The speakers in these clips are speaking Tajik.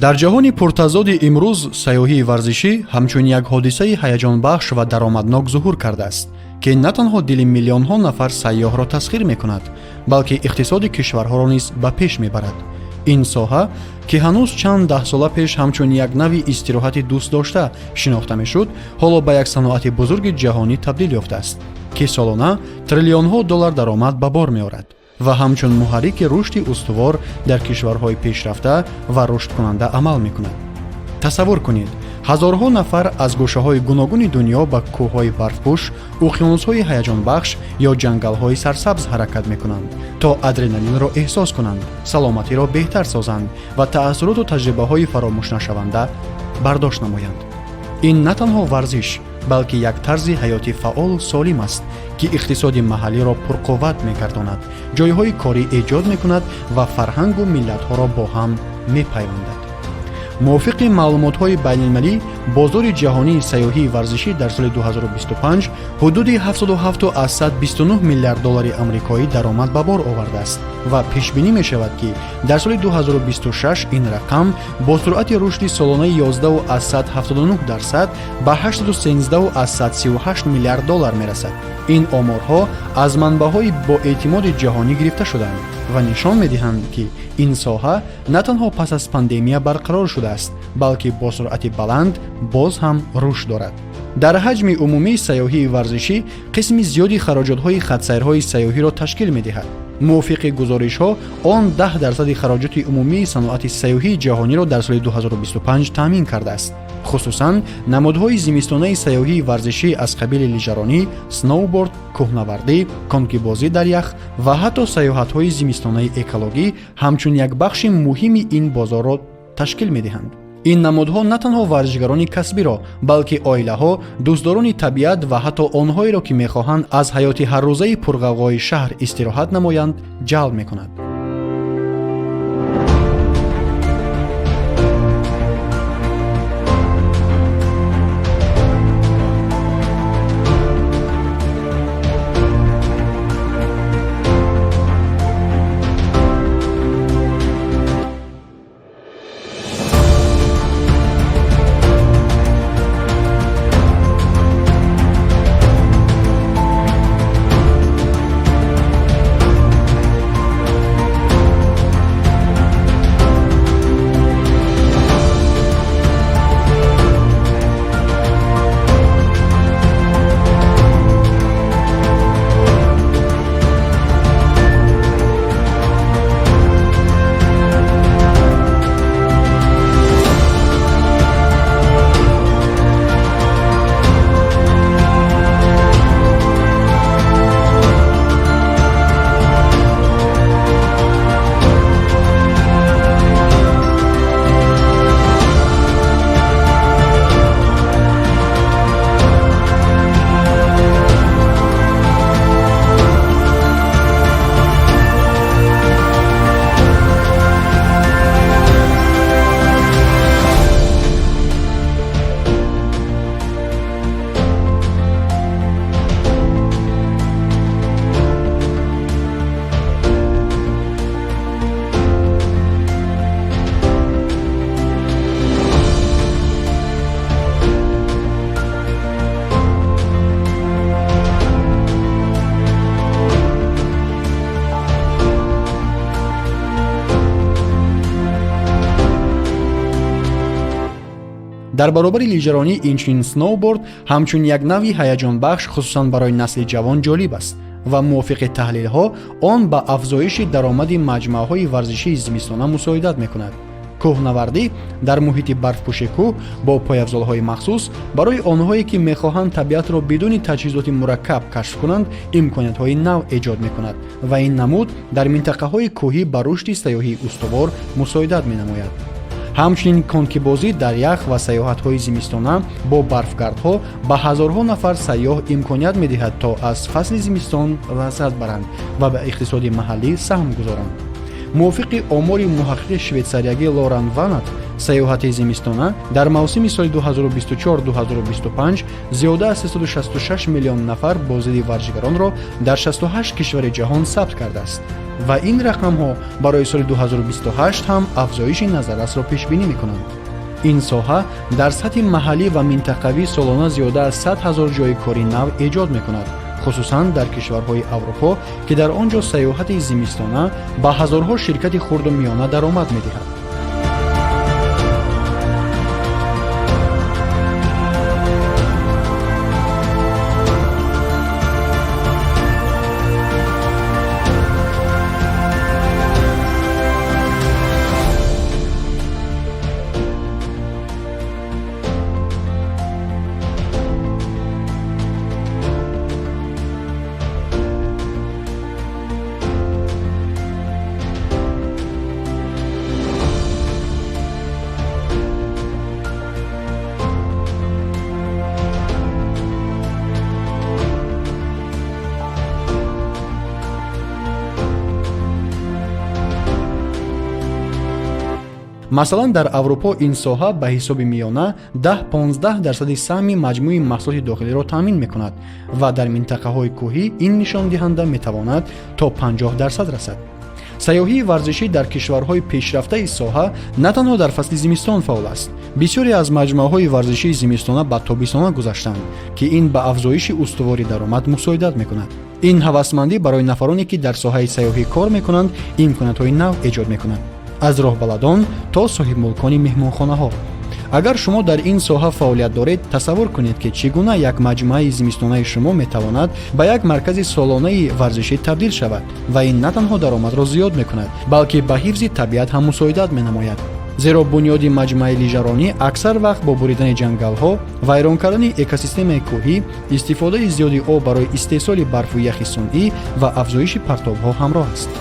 Дар ҷаҳони пуртазоди имрӯз сайёҳии варзишӣ ҳамчун як ҳодисаи ҳаяҷонбахш ва даромаднок зуҳур кардааст, ки на танҳо дили миллионҳо нафар сайёҳро тасхир мекунад, балки иқтисоди кишварҳоро низ ба пеш мебарад. Ин соҳа, ки ҳанӯз чанд даҳсола пеш ҳамчун як нави истироҳати дӯстдошта шинохта мешуд, ҳоло ба як саноати бузурги ҷаҳонӣ табдил ёфтааст, ки солона триллионҳо доллар даромад ба бор меорад ва ҳамчун муҳаррики рушди устувор дар кишварҳои пешрафта ва рушдкунанда амал мекунад. Тасаввур кунед, ҳазорҳо нафар аз гӯшаҳои гуногуни дунё ба кӯҳҳои барфпӯш, уқёнусҳои ҳаяҷонбахш ё ҷангалҳои сарсабз ҳаракат мекунанд, то адреналинро эҳсос кунанд, саломатиро беҳтар созанд ва таассуроту таҷрибаҳои фаромӯшнашаванда бардошт намоянд. Ин на танҳо варзиш, балки як тарзи ҳаёти фаъолу солим аст, ки иқтисоди маҳаллиро пурқувват мегардонад, ҷойҳои корӣ эҷод мекунад ва фарҳангу миллатҳоро бо ҳам мепайвандад. Мувофиқи маълумотҳои байналмилалӣ, бозори ҷаҳонии сайёҳии варзишӣ дар соли 2025 ҳудуди 77,29 миллиард доллари амрикоӣ даромад ба бор овардааст ва пешбинӣ мешавад, ки дар соли 2026 ин рақам бо суръати рушди солонаи 11,79% ба 813,38 миллиард доллар мерасад. Ин оморҳо аз манбаъҳои боэътимоди ҷаҳонӣ гирифта шудаанд ва нишон медиҳанд, ки ин соҳа на танҳо пас аз пандемия барқарор шудааст, балки бо суръати баланд боз ҳам рушд дорад. Дар ҳаҷми умумии сайёҳии варзишӣ қисми зиёди хароҷотҳои хатсайрҳои сайёҳиро ташкил медиҳад. Мувофиқи гузоришҳо, он 10 дарсади хароҷоти умумии саноати сайёҳии ҷаҳониро дар соли 2025 таъмин кардааст. Хусусан намудҳои зимистонаи сайёҳии варзишӣ аз қабили лижаронӣ, сноуборд, кӯҳнавардӣ, конкибозӣ дар ях ва ҳатто сайёҳатҳои зимистонаи экологӣ ҳамчун як бахши муҳими ин бозорро ташкил медиҳанд. Ин намудҳо на танҳо варзишгарони касбиро, балки оилаҳо, дӯстдорони табиат ва ҳатто онҳоеро, ки мехоҳанд аз ҳаёти ҳаррӯзаи пурғавғои шаҳр истироҳат намоянд, ҷалб мекунад. Дар баробари лижаронӣ, инчунин сноуборд ҳамчун як нави ҳаяҷонбахш, хусусан барои насли ҷавон, ҷолиб аст ва мувофиқи таҳлилҳо он ба афзоиши даромади маҷмӯаҳои варзишии зимистона мусоидат мекунад. Кӯҳнавардӣ дар муҳити барфпӯши кӯҳ бо пойафзолҳои махсус барои онҳое, ки мехоҳанд табиатро бидуни таҷҳизоти мураккаб кашф кунанд, имкониятҳои нав эҷод мекунад ва ин намуд дар минтақаҳои кӯҳӣ ба рушди сайёҳии устувор мусоидат менамояд. Ҳамчунин конкибозӣ дар ях ва сайёҳатҳои зимистона бо барфгардҳо ба ҳазорҳо нафар сайёҳ имконият медиҳад, то аз фасли зимистон лаззат баранд ва ба иқтисоди маҳаллӣ саҳм гузоранд. Мувофиқи омори муҳаққиқи швейтсариягӣ Лоран Ванат, сайёҳати зимистона дар мавсими соли 2024-2025 зиёда аз 366 миллион нафар боздиди варзишгаронро дар 68 кишвари ҷаҳон сабт кардааст. Ва ин рақамҳо барои соли 2028 ҳам афзоиши назаррасро пешбинӣ мекунанд. Ин соҳа дар сатҳи маҳаллӣ ва минтақавӣ солона зиёда аз 100 ҳазор ҷойи кори нав эҷод мекунад, хусусан дар кишварҳои Аврупо, ки дар он ҷо сайёҳати зимистона ба ҳазорҳо ширкати хурду миёна даромад медиҳад. Масалан, дар Аврупо ин соҳа ба ҳисоби миёна 10-15% саҳми маҷмӯи маҳсулоти дохилиро таъмин мекунад ва дар минтақаҳои кӯҳӣ ин нишондиҳанда метавонад то 50% расад. Сайёҳии варзишӣ дар кишварҳои пешрафтаи соҳа на танҳо дар фасли зимистон фаъол аст. Бисёре аз маҷмӯаҳои варзишии зимистона ба тобистона гузаштанд, ки ин ба афзоиши устувори даромад мусоидат мекунад. Ин ҳавасмандӣ барои нафароне, ки дар соҳаи сайёҳӣ кор мекунанд, имкониятҳои нав эҷод мекунад, аз роҳбаладон то соҳибмулкони меҳмонхонаҳо. Агар шумо дар ин соҳа фаъолият доред, тасаввур кунед, ки чӣ гуна як маҷмӯаи зимистонаи шумо метавонад ба як маркази солонаи варзишӣ табдил шавад. Ва ин на танҳо даромадро зиёд мекунад, балки ба ҳифзи табиат ҳам мусоидат менамояд, зеро бунёди маҷмӯаи лижаронӣ аксар вақт бо буридани ҷангалҳо, вайрон кардани экосистемаи кӯҳӣ, истифодаи зиёди об барои истеҳсоли барфу яхи сунъӣ ва афзоиши партобҳо ҳамроҳ аст.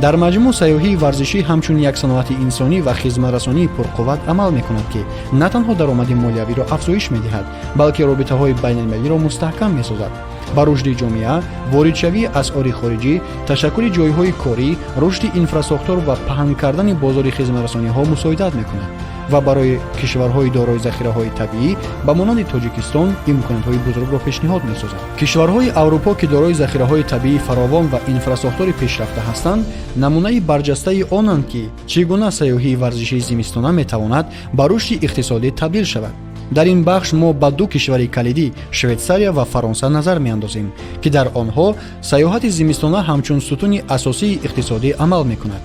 Дар маҷмӯъ, сайёҳии варзишӣ ҳамчун як саноати инсонӣ ва хизматрасонии пурқувват амал мекунад, ки на танҳо даромади молиявиро афзоиш медиҳад, балки робитаҳои байналмилалиро мустаҳкам месозад, ба рушди ҷомеа, воридшавии асъори хориҷӣ, ташаккули ҷойҳои корӣ, рушди инфрасохтор ва паҳн кардани бозори хизматрасониҳо мусоидат мекунад ва барои кишварҳои дорои захираҳои табиӣ ба монанди Тоҷикистон имкониятҳои бузургро пешниҳод месозад. Кишварҳои Аврупо, ки дорои захираҳои табиии фаровон ва инфрасохтори пешрафта ҳастанд, намунаи барҷастаи онанд, ки чӣ гуна сайёҳии варзишии зимистона метавонад ба рушди иқтисодӣ табдил шавад. Дар ин бахш мо ба ду кишвари калидӣ, Швейтсария ва Фаронса, назар меандозем, ки дар онҳо сайёҳати зимистона ҳамчун сутуни асосии иқтисодӣ амал мекунад.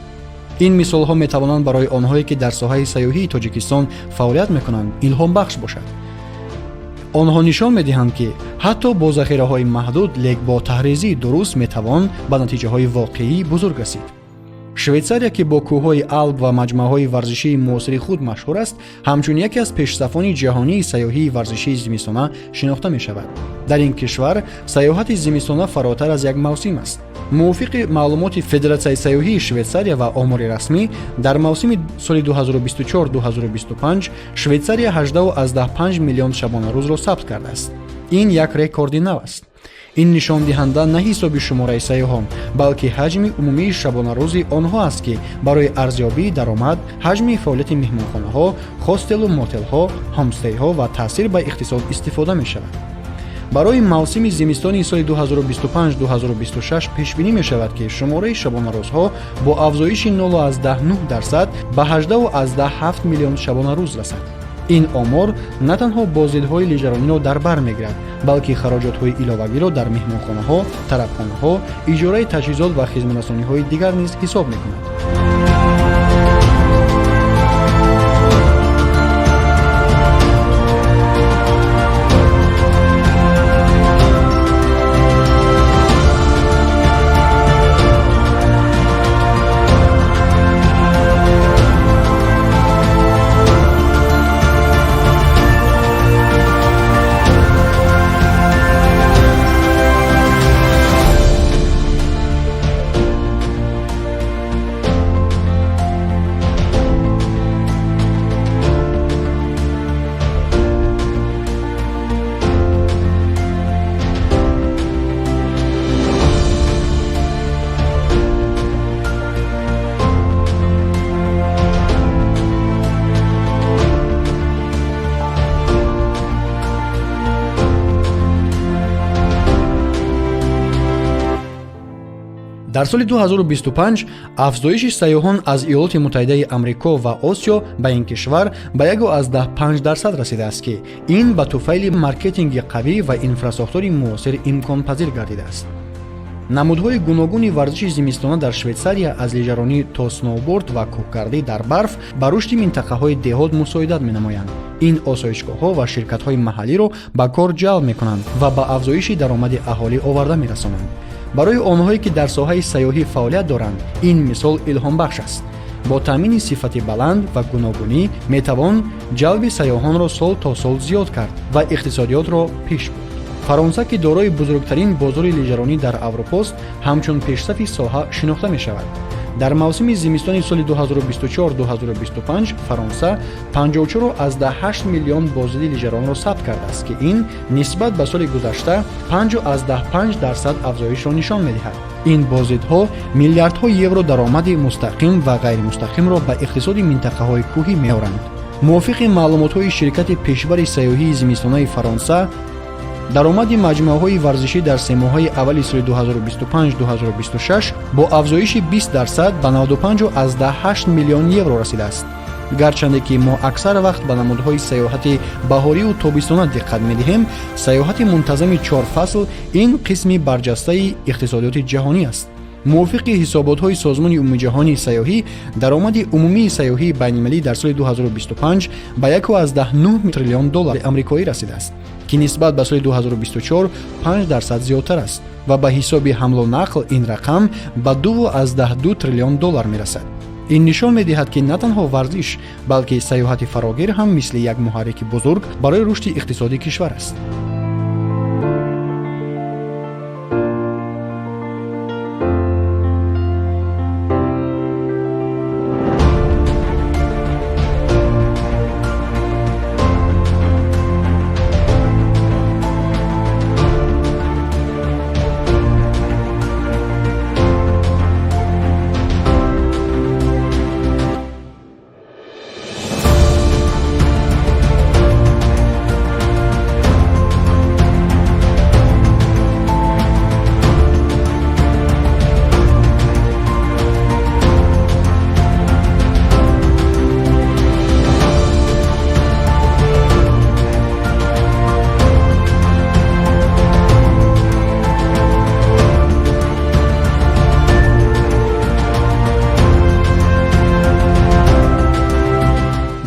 Ин мисолҳо метавонанд барои онҳое, ки дар соҳаи сайёҳии Тоҷикистон фаъолият мекунанд, илҳомбахш бошад. Онҳо нишон медиҳанд, ки ҳатто бо захираҳои маҳдуд, лек бо таҳрезии дуруст метавон ба натиҷаҳои воқеии бузург расид. Швейтсария, ки бо кӯҳҳои Алп ва маҷмӯаҳои варзишии муосири худ машҳур аст, ҳамчун яке аз пешсафони ҷаҳонии сайёҳии варзишии зимистона шинохта мешавад. Дар ин кишвар сайёҳати зимистона фаротар аз як мавсим аст. Мувофиқи маълумоти Федератсияи сайёҳии Швейтсария ва омори расмӣ, дар мавсими соли 2024-2025 Швейтсария 18,5 миллион шабонарӯзро сабт кардааст. Ин як рекорди нав аст. Ин нишондиҳанда на ҳисоби шумораи сайёҳон, балки ҳаҷми умумии шабонарӯзи онҳо аст, ки барои арзёбии даромад, ҳаҷми фаъолияти меҳмонхонаҳо, хостелу мотелҳо, ҳомстейҳо ва таъсир ба иқтисод истифода мешавад. Барои мавсими зимистони соли 2025-2026 пешбинӣ мешавад, ки шумораи шабонарӯзҳо бо афзоиши 0,9% ба 18,7 миллион шабонарӯз расад. Ин омор на танҳо боздидҳои лижарониро дар бар мегирад, балки хароҷотҳои иловагиро дар меҳмонхонаҳо, тарабхонаҳо, иҷораи таҷҳизот ва хизматрасониҳои дигар низ ҳисоб мекунад. Дар соли 2025 афзоиши сайёҳон аз Иёлоти Муттаҳидаи Амрико ва Осиё ба ин кишвар ба 1,5% расидааст, ки ин ба туфайли маркетинги қавӣ ва инфрасохтори муосир имконпазир гардидааст. Намудҳои гуногуни варзиши зимистона дар Швейтсария, аз лижаронӣ то сноуборд ва кӯҳгардӣ дар барф, ба рушди минтақаҳои деҳот мусоидат менамоянд. Ин осоишгоҳҳо ва ширкатҳои маҳаллиро ба кор ҷалб мекунанд ва ба афзоиши даромади аҳолӣ оварда мерасонанд. Барои онҳое, ки дар соҳаи сайёҳӣ фаъолият доранд, ин мисол илҳомбахш аст. Бо таъмини сифати баланд ва гуногунӣ метавон ҷалби сайёҳонро сол то сол зиёд кард ва иқтисодиётро пеш бурд. Фаронса, ки дорои бузургтарин бозори лижаронӣ дар Аврупост, ҳамчун пешсафи соҳа шинохта мешавад. Дар мавсими зимистони соли 2024-2025 Фаронса 54,8 миллион боздиди лижаронро сабт кардааст, ки ин нисбат ба соли гузашта 5,5% афзоишро нишон медиҳад. Ин боздидҳо миллиардҳо евро даромади мустақим ва ғайримустақимро ба иқтисоди минтақаҳои кӯҳӣ меоранд. Мувофиқи маълумотҳои ширкати пешбари сайёҳии зимистонаи Фаронса, даромади маҷмӯаҳои варзишӣ дар семоҳаи аввали соли 2025-2026 бо афзоиши 20% ба 95,8 миллион евро расидааст. Гарчанде ки мо аксар вақт ба намудҳои сайёҳати баҳорию тобистона диққат медиҳем, сайёҳати мунтазами чор фасл ин қисми барҷастаи иқтисодиёти ҷаҳонӣ аст. Мувофиқи ҳисоботҳои Созмони умумиҷаҳонии сайёҳӣ, даромади умумии сайёҳии байналмилалӣ дар соли 2025 ба 1,9 триллион доллари амрикоӣ расидааст, ки нисбат ба соли 2024 5% зиёдтар аст ва ба ҳисоби ҳамлу нақл ин рақам ба 2,2 триллион доллар мерасад. Ин нишон медиҳад, ки на танҳо варзиш, балки сайёҳати фарогир ҳам мисли як муҳаррики бузург барои рушди иқтисоди кишвар аст.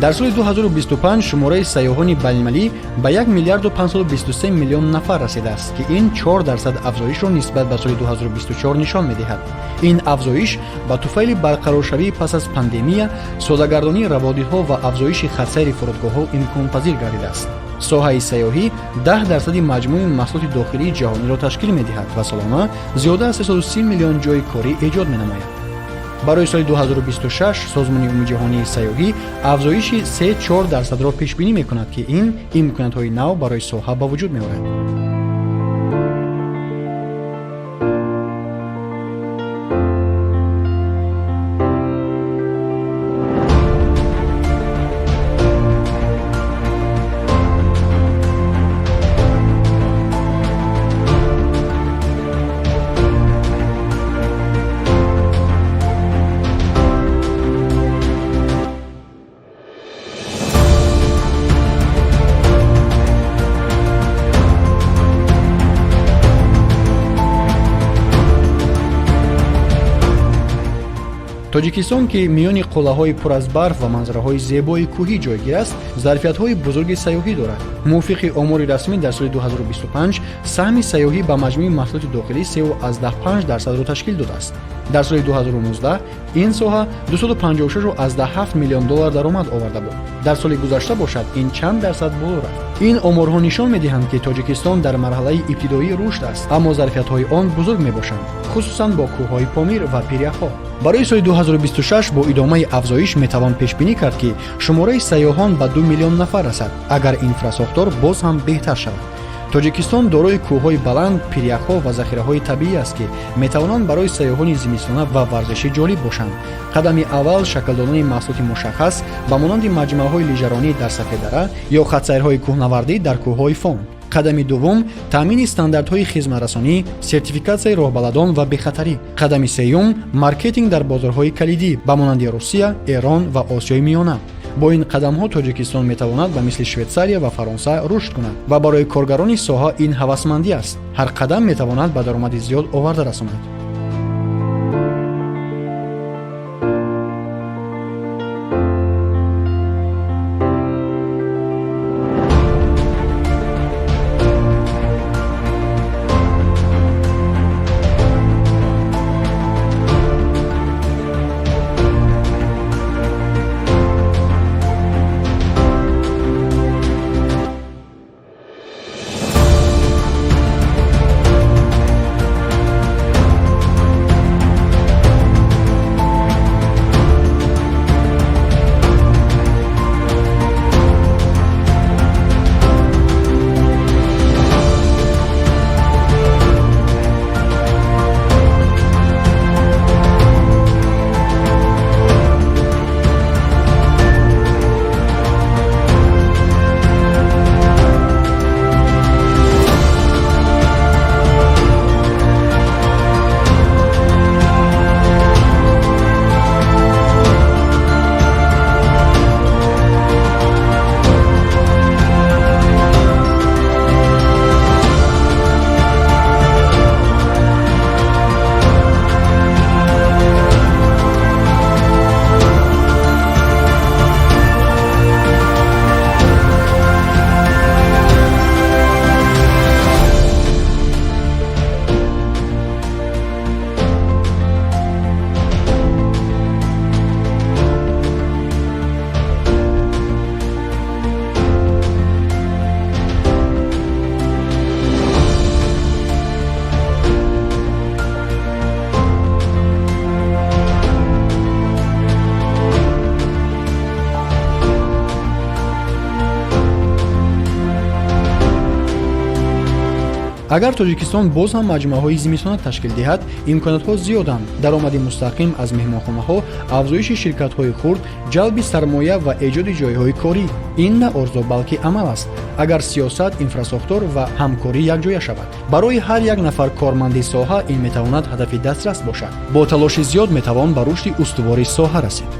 Дар соли 2025 шумораи сайёҳони байналмилалӣ ба 1 миллиарду 523 миллион нафар расидааст, ки ин 4% афзоишро нисбат ба соли 2024 нишон медиҳад. Ин афзоиш ба туфайли барқароршавии пас аз пандемия, содагардонии раводидҳо ва афзоиши хатсайри фурудгоҳҳо имконпазир гардидааст. Соҳаи сайёҳӣ 10 дарсади маҷмӯи маҳсулоти дохилии ҷаҳониро ташкил медиҳад ва солона зиёда аз 330 миллион ҷойи корӣ эҷод менамояд. Барои соли 2026 Созмони умумиҷаҳонии сайёҳӣ афзоиши 3-4 дарсадро пешбинӣ мекунад, ки ин имкониятҳои нав барои соҳа ба вуҷуд меорад. Тоҷикистон, ки миёни қуллаҳои пур аз барф ва манзараҳои зебои кӯҳӣ ҷойгир аст, зарфиятҳои бузурги сайёҳӣ дорад. Мувофиқи омори расмӣ, дар соли 2025 саҳми сайёҳӣ ба маҷмӯи маҳсулоти дохилӣ 3,5 дарсадро ташкил додааст. Дар соли 2019 ин соҳа 256,7 миллион доллар даромад оварда буд. Дар соли гузашта бошад, ин чанд дарсад боло рафт. Ин оморҳо нишон медиҳанд, ки Тоҷикистон дар марҳалаи ибтидоии рушд аст, аммо зарфиятҳои он бузург мебошанд, хусусан бо кӯҳҳои Помир ва пиряхҳо. Барои соли 2026 бо идомаи афзоиш метавон пешбинӣ кард, ки шумораи сайёҳон ба 2 миллион нафар расад, агар инфрасохтор боз ҳам беҳтар шавад. Тоҷикистон дорои кӯҳҳои баланд, пиряхҳо ва захираҳои табиӣ аст, ки метавонанд барои сайёҳони зимистона ва варзишӣ ҷолиб бошанд. Қадами аввал шакл додани маҳсулоти мушаххас, ба монанди маҷмӯаҳои лижаронӣ дар Сафеддара ё хатсайрҳои кӯҳнавардӣ дар кӯҳҳои Фон. Қадами дуввум: таъмини стандартҳои хизматрасонӣ, сертификатсияи роҳбаладон ва бехатарӣ. Қадами сеюм: маркетинг дар бозорҳои калидӣ ба монанди Русия, Эрон ва Осиёи Миёна. Бо ин қадамҳо Тоҷикистон метавонад ба мисли Швейтсария ва Фаронса рушд кунад ва барои коргарони соҳа ин ҳавасмандӣ аст. Ҳар қадам метавонад ба даромади зиёд оварда расонад. Агар Тоҷикистон боз ҳам маҷмӯаҳои зимистона ташкил диҳад, имкониятҳо зиёданд: даромади мустақим аз меҳмонхонаҳо, афзоиши ширкатҳои хурд, ҷалби сармоя ва эҷоди ҷойҳои корӣ. Ин на орзу, балки амал аст, агар сиёсат, инфрасохтор ва ҳамкорӣ якҷоя шавад. Барои ҳар як нафар корманди соҳа ин метавонад ҳадафи дастрас бошад. Бо талоши зиёд метавон ба рушди устувори соҳа расид.